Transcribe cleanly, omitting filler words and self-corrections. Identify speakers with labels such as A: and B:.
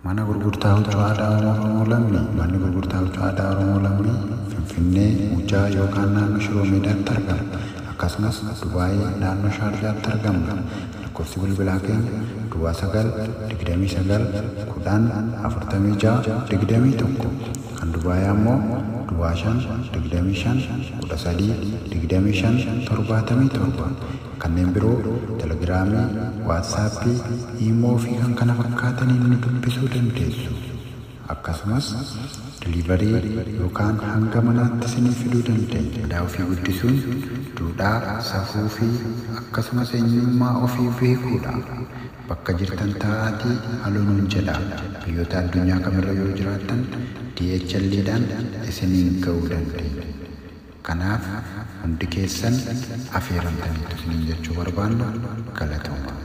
A: Mana gurgurtaa huccuu aadaa Oromoo Lammii. Manni gurgurtaa huccuu aadaa Oromoo Lammii Finfinnee Mucaa yookaan naannoo Shiroo Meedaatti argama. Akkasumas Dubaayii naannoo Shaarjaatti argamna. Lakkoofsi bilbilaa keenya Duwwaa 9 29 10 46 21, kan Dubaayii ammoo Duwwaa 5 25 13 25 77. Kanneen biroo Telegiraamii, Waatsaappii, Iimoo fi kan kana fakkaataniin nu dubbisuu dandeessu. Akkasumas diliivarii yookaan hanga manaatti isinii fiduu dandeenya. Aadaa ofii guddisuun duudhaa, safuu fi akkasumas eenyummaa ofii beekuudha. Bakka jirtan taa'aatii haloo nuun jedhaa. Biyyoota addunyaa kamirra yoo jiraattan DHL'dhaan isiniin ga'uu dandeenya. Kanaaf hundi keessan afeeramtaniitu isiniin jechuu barbaanna, galatoomaa.